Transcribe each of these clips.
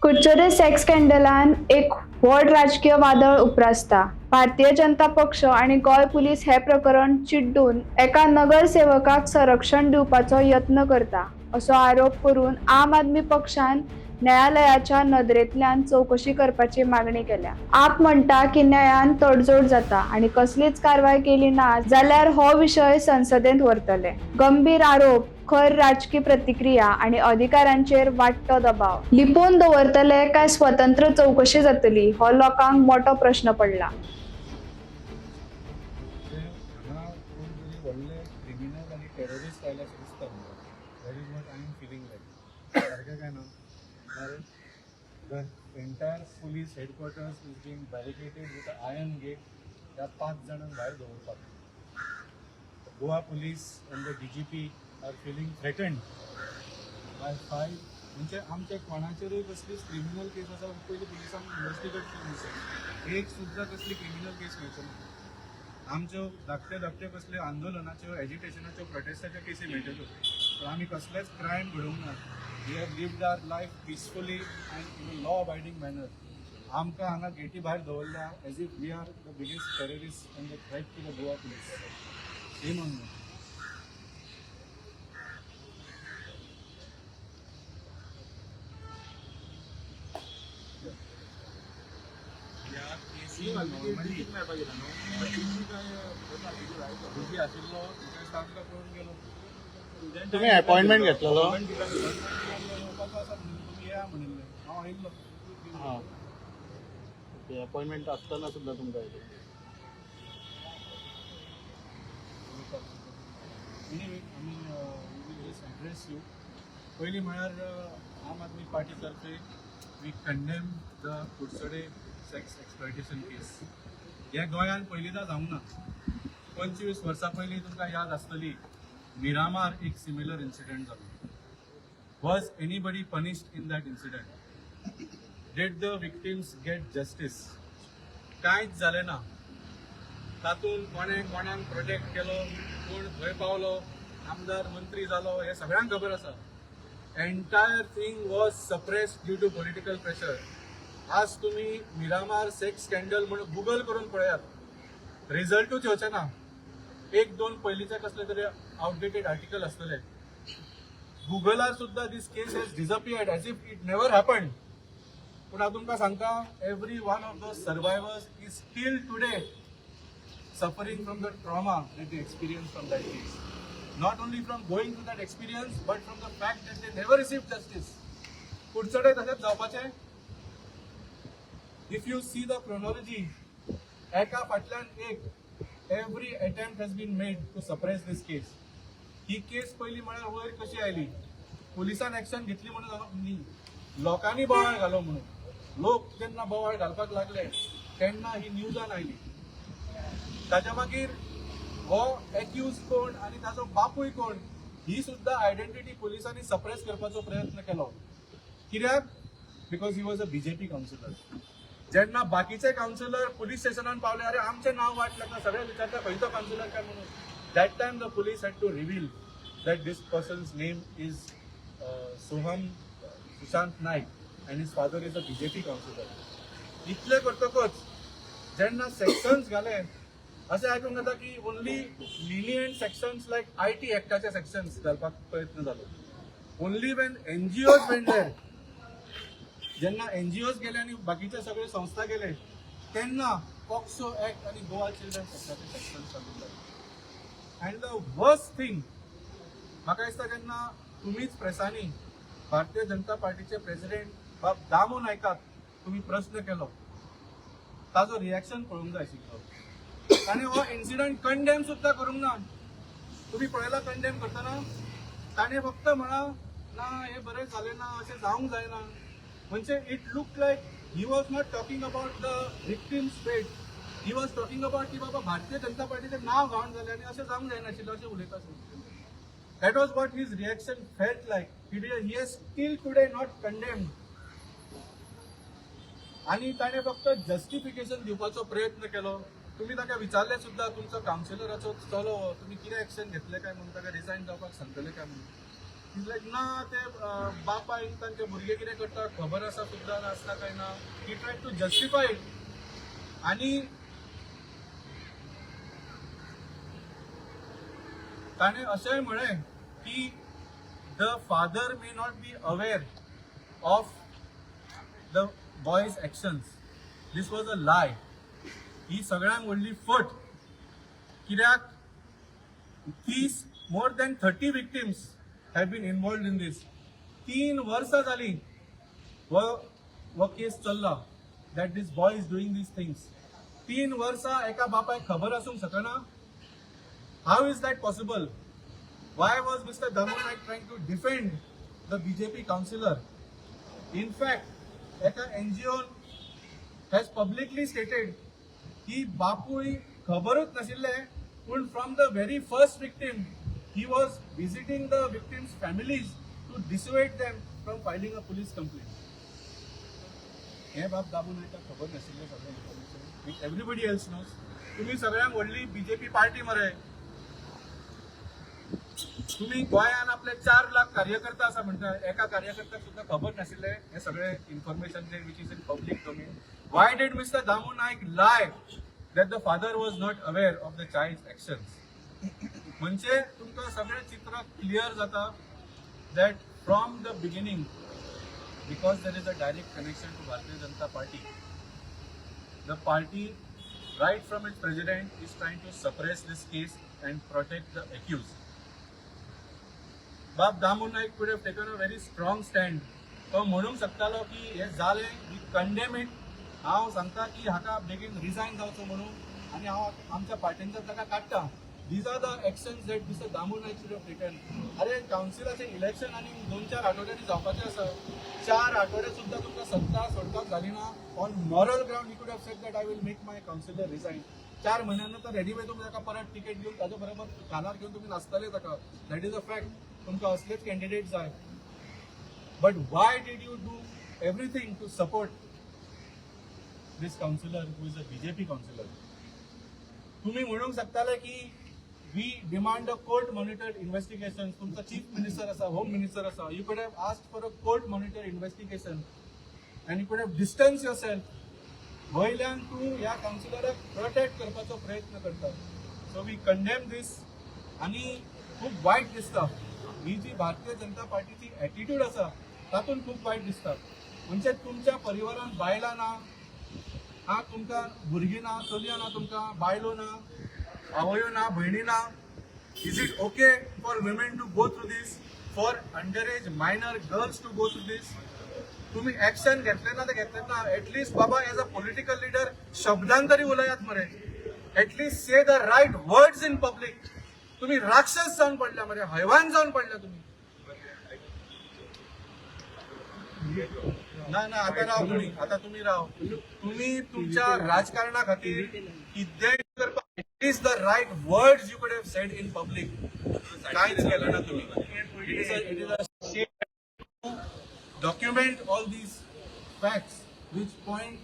कुडचडे sex स्कँडलान एक व्हड राजकीय वादळ उप्रासता. भारतीय जनता पक्ष आनी गोंय पुलीस हे प्रकरण चिड्डून एका नगरसेवकाक संरक्षण दिवपाचो यत्न करता असो आरोप करून आम आदमी पक्षान न्यायालयाच्या नदरेंतल्यान चवकशी करपाची मागणी केल्या. आप म्हणटा की न्यायान तडजोड जाता आनी कसलीच कारवाय केली ना जाल्यार हो विशय संसदेंत व्हरतले. गंभीर आरोप, खर राजकी प्रतिक्रिया आनी अधिकाऱ्यांचेर वाडटो दबाव. लिपोवन दवरतले काय स्वतंत्र चवकशी जातली हो लोकांक मोटो प्रश्न पडला. हांगा कोण तरी व्हडले क्रिमिनल आनी टेररिस्ट आयले अशें दिसता म्हाका. That is what I am feeling like. सारकें काय ना? कारण the entire police headquarters is being barricaded with iron gate. ह्या पांच जाणांक भायर दवरपाक Goa police and the DGP are feeling threatened by five. म्हणजे आमच्या कोणाचेरूय कसलीच क्रिमिनल केस आसा पयलीं पुलिसांक इन्वेस्टिगेट करून दिसता. एक सुद्दां कसली क्रिमिनल केस मेळचो ना. आमच्यो धाकट्यो धाकट्यो कसल्यो आंदोलनाच्यो, एजिटेशनाच्यो, प्रोटेस्टाच्यो केसी मेळटल्यो, पूण आमी कसलेच क्रायम घडोवंक ना. We have lived our life peacefully and in a law abiding manner. आमकां हांगा गेटी भायर दवरल्या as if we are the biggest terrorist and the threat to the Goa police. Shame on you. ह्या केसी नॉर्मली बिजी आशिल्लो तांकां पळोवन गेलो. तुम्ही अपॉइंटमेंट घेतलेलो? येवपाचो आसा म्हणून तुमी येया म्हणिल्लें, हांव आयिल्लो. हां, ओके. अपॉइंटमेंट असताना सुद्धा तुमकां येयलो. एनिवे, आमी we will just address you. पयलीं म्हळ्यार आम आदमी पार्टी तर्फे we condemn the Kudchade sex exploitation case. हें गोंयांत पयलींदां जावंक ना. 25 वर्सां पयलीं तुमकां याद आसतली, मिरामार एक सिमिलर इन्सिडंट जालो. Was anybody punished in that incident? Did the victims get justice? कांयच जालें ना. तातूंत कोणें कोणाक प्रोटेक्ट केलो, कोण खंय पावलो, आमदार मंत्री जालो, हें सगळ्यांक खबर आसा. Entire thing was suppressed due to political pressure. आज तुमी मिरामार सेक्स स्कँडल म्हणून गुगल करून पळयात, रिजल्टूच येवचे ना. एक दोन पयलींचे कसले तरी आउटडेटेड आर्टिकल आसतले. गुगलार सुद्दां this case has disappeared as if it never happened. पूण हांव तुमकां सांगता, every one of the survivors is still today suffering from the trauma that they experienced from that case. Not only from going through that experience, but from the fact that they never received justice. कुडचडे तशेंच जावपाचें. If you see the chronology, एका फाटल्यान एक every attempt has been made to suppress this case. ही केस पयली म्हळ्यार वयर कशी आयली? पुलिसान एक्शन घेतली म्हणून न्ही, लोकांनी बोवाळ घालो म्हणून. लोक जेन्ना बोवाळ घालपाक लागले तेन्ना ही न्यूजान आयली. ताच्या मागीर हो एक्यूज कोण आनी ताचो बापूय कोण ही सुद्दां आयडेंटिटी पुलिसांनी सप्रेस करपाचो प्रयत्न केलो. कित्याक? Because he was a BJP councillor. जेन्ना बाकीचे कावन्सिलर पुलीस स्टेशनान पावले, अरे आमचें नांव वाट लागता, सगळे विचारता खंयचो कावन्सिलर काय म्हणून, that time the police had to reveal that this person's name is Soham Sushant Naik and his father is a BJP councillor. इतले करतकच जेन्ना सेक्शन्स घाले, अशें आयकूंक येता की only lenient sections like IT एक्टाचे sections घालपाक प्रयत्न जालो. Only when NGOs went there, जेन्ना एनजीओज गेले आनी बाकीचे सगळे संस्था गेले तेन्ना पॉक्सो एक्ट आनी गोवा चिल्ड्रन्स एक्टाचे सेक्शन्स चालू जाले. अँड the worst thing, म्हाका दिसता जेन्ना तुमीच प्रेसांनी भारतीय जनता पार्टीचे प्रेसिडेंट बाब दामू नायकाक तुमी प्रस्न केलो, ताजो रिएक्शन पळोवंक जाय आशिल्लो. ताणें हो इन्सिडंट कंडेम सुद्दां करूंक ना. तुमी पळयला कंडेम करतना? ताणें फक्त म्हळां, ना, हें बरें जालें ना, अशें जावंक जायना. म्हणजे it look like he was not talking about the victim's fate, he was talking about की बाबा भारतीय जनता पार्टीचें नांव घाण जालें आनी अशें जावंक जायनाशिल्लें अशें उलयता. That was what his reaction felt like. He has still today not condemned. आणि ताणें फक्त जस्टिफिकेशन दिवपाचो प्रयत्न केलो. तुमी ताका विचारलें सुद्दां, तुमचो कावन्सिलराचो चलो हो, तुमी कितें एक्शन घेतले काय म्हणून, ताका रिजायन जावपाक सांगतले काय म्हणून. Is लायक ना, ते बापायन तांचे भुरगे कितें करता खबर आसा सुद्दां नासता काय ना. He try to justify it. आनी ताणें अशेंय म्हळें की the father may not be aware of the boy's actions. This was a lie. ही सगळ्यांत व्हडली फट. कित्याक 30, more than 30 victims have been involved in this. 3 वर्सां जाली हो हो केस चल्ला that this boy is doing these things. 3 वर्सां एका बापायक खबर आसूंक शकना? How is that possible? Why was Mr. Damu Naik trying to defend the BJP councillor? In fact, एका एनजीओन हॅज पब्लिकली स्टेटेड की बापूय खबरूच नाशिल्ले, पूण from the very first victim he was visiting the victims' families to dissuade them from filing a police complaint. हें बाब दामू नायकाक खबर नाशिल्लें सगळें information which everybody else knows? तुमी सगळ्यांक व्हडली बीजेपी पार्टी मरे. तुम्ही गोंयान आपले 4 लाख कार्यकर्ता आसा म्हणटा, एका कार्यकर्त्याक सुद्दां खबर नाशिल्लें हे सगळे information J which is in public domain? Why did Mr. Damu Naik lie that the father was not aware of the child actions? म्हणजे तुमकां सगळें चित्र क्लियर जाता that from the beginning, because there is a direct connection to Bharatiya Janata Party, the party, right from its president, is trying to suppress this case and protect the accused. बाब Damu Naik could have taken a very strong stand. तो म्हणूंक शकतालो की हे जालें, we condemn it. हांव सांगता की हाका बेगीन रिजायन जावचो म्हणून आनी हांव आमच्या पार्टींच्यान ताका काडटा. These are the actions that Mr. Damu Naik should have taken. अरे, कावन्सिलाचें इलेक्शन आनी 2-4 आठवड्यांनी जावपाचें आसा. 4 आठवडे सुद्दां तुमकां सत्ता सोडपाक जाली ना. On moral ground you could have said that I will make my councillor resign. 4 म्हयन्या नंतर रेडीमेड तुमी ताका परत तिकेट दिवन ताच्या बरोबर खांदार घेवन तुमी नाचतले ताका. That is a fact. तुमकां असलेच कॅन्डिडेट जाय. But why did you do everything to support this councillor who is a BJP councillor? तुम्ही म्हणूंक शकताले की we demand a court monitored investigation. तुमचा चीफ मिनिस्टर आसा, होम मिनिस्टर आसा. You could have asked for a court monitor investigation and you could have distance yourself. वयल्यान तूं ह्या कावन्सिलराक प्रोटेक्ट करपाचो प्रयत्न करता. So we condemn this. आनी खूब वायट दिसता, ही जी भारतीय जनता पार्टीची एटिट्यूड आसा तातूंत खूब वायट दिसता. म्हणजे तुमच्या परिवारान बायलां ना हा? तुमकां भुरगीं ना, चलयां ना, तुमकां बायलो ना, आवयो ना, भयणी ना? Is it okay for women to go through this, for under age minor girls to go through this? तुम्ही ऍक्शन घेतले ना ते घेतले ना, एटलिस्ट बाबा एज अ पॉलिटिकल लिडर शब्दान तरी उलयात मरे. At least say the right words in public. तुम्ही राक्षस जावन पडल्या मरे, हैवान जावन पडल्या तुम्ही. ना ना, आता राव तुम्ही, आता तुम्ही राव. तुम्ही तुमच्या राजकारणा खातीर कितेंय करपाक, at least the right words you could have said in public. कांयच केलें ना तुम्ही. It is a document all these facts which point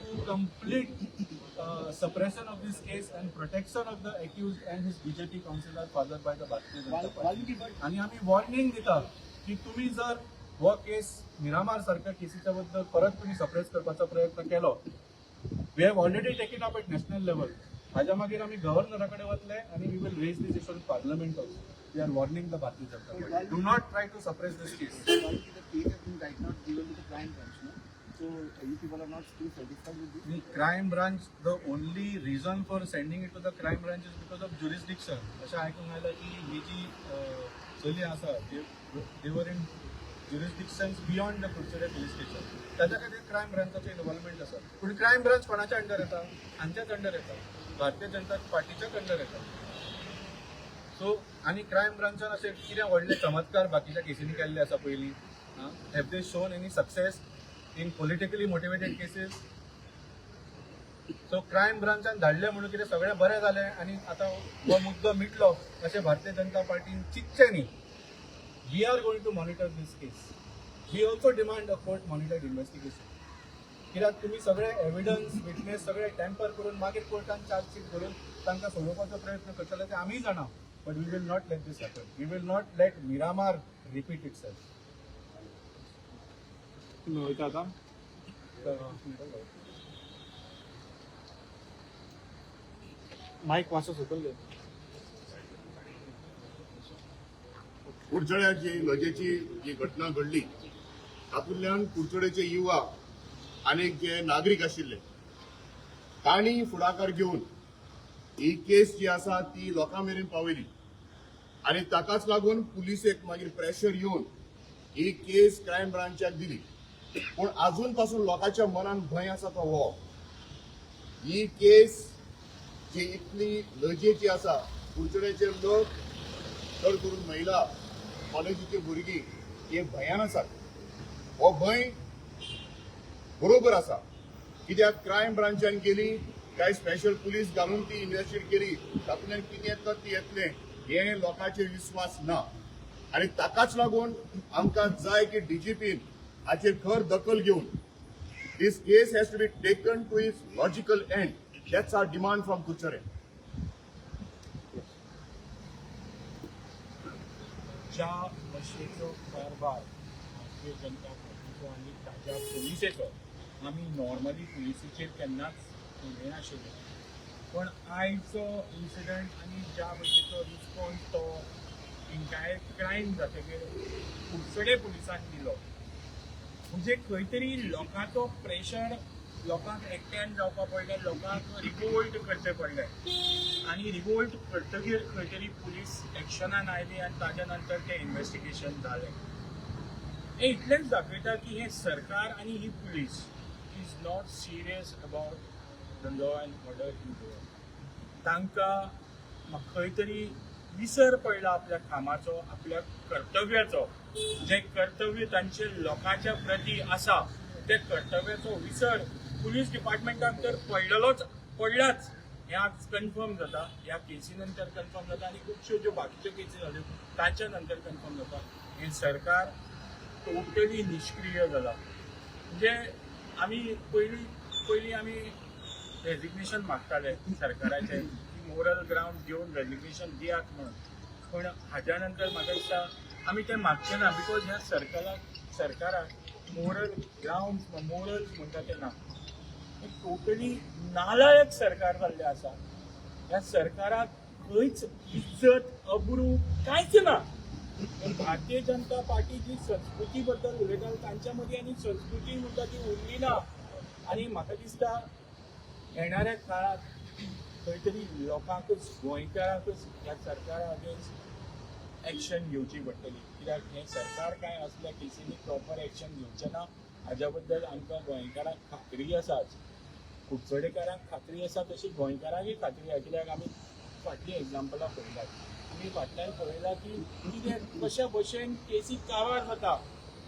to complete suppression of this case and protection of the accused and his BJP councillor father by the Bharatiya Janata Party. आणि आम्ही warning दिता की तुम्ही जर हो केस मिरामार सारख्या केसीच्या बद्दल परत तुम्ही सप्रेस करपाचो प्रयत्न केलो, we have already taken up at national level. हाज्या मागीर आमी गव्हर्नरा कडेन वतले आनी we will raise this issue in parliament also. We are warning the Bharatiya Janata Party, do not try to suppress this case. The case has been right now given to the crime branch, no? So you people are not still satisfied with this? The crime branch, the only reason for sending it to the crime branch is because of jurisdiction. अशें आयकूंक आयलां की ही जी चली आसा, they were in jurisdiction beyond the Curchorem police station. ताच्या खातीर crime ब्रांचाचें involvement आसा. पूण क्रायम ब्रांच कोणाच्या अंडर येता? हांच्याच अंडर येता, भारतीय जनता पार्टीच्याच अंडर येता. सो आनी क्रायम ब्रांचान अशें कितें व्हडले चमत्कार बाकीच्या केसींनी केल्ले आसा पयलीं? Have they shown any success in politically motivated cases? So crime ब्रांचान धाडले म्हणून कितें सगळें बरें जालें आनी आतां हो मुद्दो मिटलो अशें भारतीय जनता पार्टीन चिंतचें न्ही. We are going to monitor this case. We also demand a court monitored investigation. कित्याक तुमी सगळे एविडन्स, विटनेस सगळे टेम्पर करून मागीर कोर्टान चार्जशीट करून तांकां सोडोवपाचो प्रयत्न करतले ते आमीय जाणा. But we will not let this happen. We will not let Miramar repeat itself. वयता आतां. मायक मातसो सकयल घे. कुडचड्यार जी लजेची जी घटना घडली तातूंतल्यान कुडचडेचे युवा आनी जे नागरीक आशिल्ले तांणी फुडाकार घेवन ही केस जी आसा ती लोकां मेरेन पावयली आनी ताकाच लागून पुलिसेक मागीर प्रेशर येवन ही केस क्रायम ब्रांचाक दिली. पूण आजून पासून लोकांच्या मनान भंय आसा तो हो, ही केस जी इतली लजेची आसा, कुडचड्याचे लोक चड करून महिला, कॉलेजीची भुरगीं हे भंयान आसात. हो भंय बरोबर आसा, कित्याक क्रायम ब्रांचान केली काय स्पेशल पुलीस घालून ती इन्व्हेस्टिगेट केली तातूंतल्यान कितें येतलो ती येतलें हे लोकांचेर विस्वास ना. आनी ताकाच लागून आमकां जाय की डीजीपीन हाचेर खर दखल घेवन this case has to be taken to its logical end. That's our demand from Curchorem. ज्या भशेचो कारभार भारतीय जनता पार्टीचो आनी ताज्या पुलिसेचो, आमी नॉर्मली पुलिसेचेर केन्नाच उलयनाशिल्ले, पण आयचो इन्सिडंट आनी ज्या भशेचो रिस्पॉन्स तो इंटायर क्रायम जातकीर कुडचडे पुलिसान दिलो, म्हणजे खंय तरी लोकांचो प्रेशर, लोकांक एकट्यान जावपा पडलें, लोकांक रिवोल्ट करचें पडलें आनी रिवोल्ट करतकीर खंय तरी पुलीस एक्शनान आयली आनी ताज्या नंतर तें इन्वेस्टिगेशन जालें. हें इतलेंच दाखयता की हें सरकार आनी ही police is not serious about the law and order in Goa. तांकां खंय तरी विसर पडला आपल्या कामाचो, आपल्या कर्तव्याचो. जें कर्तव्य तांचे लोकांच्या प्रती आसा ते कर्तव्याचो विसर पुलीस डिपार्टमेंटाक तर पडलेलोच पडलाच, हें आज कन्फर्म जाता, ह्या केसी नंतर कन्फर्म जाता आनी खुबश्यो ज्यो बाकीच्यो केसी जाल्यो ताच्या नंतर कन्फर्म जाता. हें सरकार टोटली निश्क्रीय जाला. म्हणजे आमी पयलीं पयलीं आमी रेजिग्नेशन मागताले सरकाराचें की मोरल ग्रावंड घेवन रेजिग्नेशन दियात म्हणून, पूण हाज्या नंतर म्हाका दिसता आमी तें मागचें ना, because ह्या सरकाराक मोरल ग्रावंड, मोरल्स म्हणटा तें ना. हें टोटली नालायक सरकार जाल्लें आसा. ह्या सरकाराक खंयच इज्जत, अब्रू कांयच ना. भारतीय जनता पार्टी जी संस्कृती बद्दल उलयता तांच्या मदीं आनी संस्कृती म्हणटा ती उरली ना. आनी म्हाका दिसता येणाऱ्या काळात खंय तरी लोकांकच, गोंयकारांकच ह्या सरकारा अगेन्स्ट एक्शन घेवची पडटली, कित्याक हें सरकार कांय असल्या केसींनी प्रॉपर एक्शन घेवचें ना हाज्या बद्दल आमकां गोंयकारांक खात्री आसाच. कुडचडेकारांक खात्री आसा तशी गोंयकारांकय खात्री आसा, कित्याक आमी फाटलीं एग्जाम्पलां पळयल्यात. आमी फाटल्यान पळयलां की कितें कशा भशेन केसी काबार जाता.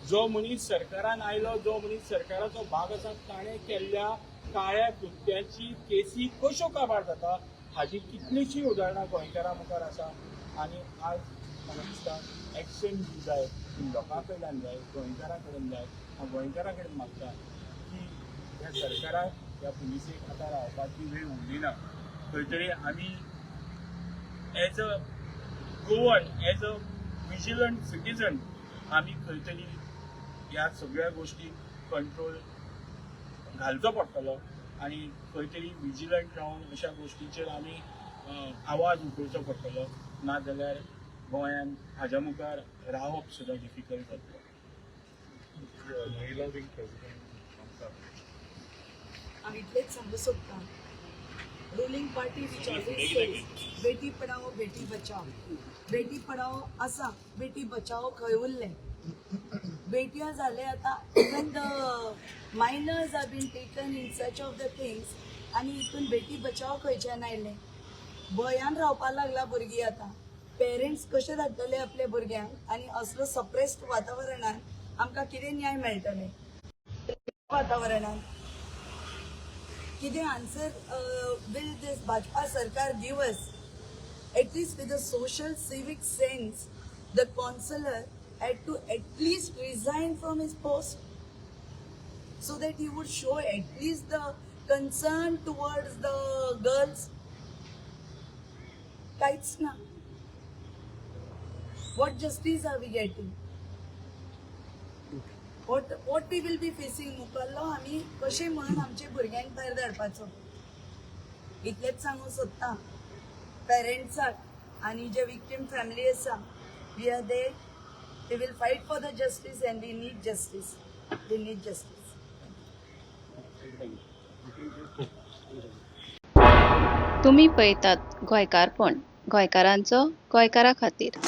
जो मनीस सरकारान आयलो, जो मनीस सरकाराचो भाग आसा, ताणें केल्ल्या काळ्या कृत्याची केसी कश्यो काबार जाता हाजी कितलीशीं उदाहरणां गोंयकारां मुखार आसा. आनी आज म्हाका दिसता एक्शन जी जाय ती लोकां कडल्यान जाय, गोंयकारां कडेन जाय. हांव गोंयकारां कडेन मागता की ह्या सरकाराक, ह्या पुलिसेक आतां रावपाची वेळ उरली ना. खंय तरी आमी as a Goan, as a vigilant citizen आमी खंय तरी ह्या सगळ्या गोश्टीक कंट्रोल घालचो पडटलो आनी खंय तरी विजिलंट रावन अशा गोश्टीचेर आमी आवाज उठोवचो पडटलो, नाजाल्यार गोंयांत हाज्या मुखार रावप सुद्दां डिफिकल्ट जातलें. महिला विंग प्रेसिडेंट ममता. हांव इतलेंच सांगूंक सोदता, ruling party which always says Beti Padhao Beti Bachao, Beti Padhao आसा, बेटी बचाओ खंय उरलें? बेटयां जाले आतां, even the minors are been taken in search of the things. आनी हितून बेटी बचाओ खंयच्यान आयलें? भंयान रावपाक लागला भुरगीं आतां. पेरंट्स कशे धाडटले आपल्या भुरग्यांक? आनी असलो सप्रेस्ड वातावरणान आमकां कितें न्याय मेळटलें? वातावरणान कितें answer will this Bhajpa सरकार give us? At least with a social civic sense, the councillor had to at least resign from his post so that he would show at least the concern towards the girls. काहीच ना. What justice are we getting? What we will be facing मुखाल्लो आमी कशें म्हणून आमच्या भुरग्यांक भायर धाडपाचो? इतलेंच सांगूंक सोदता पेरंट्साक आनी जे विक्टीम फॅमिली आसा, we are there, we will fight for the justice and we need justice, we need justice. तुमी पळयतात गोंयकारपण, गोंयकारांचो गोंयकारा खातीर.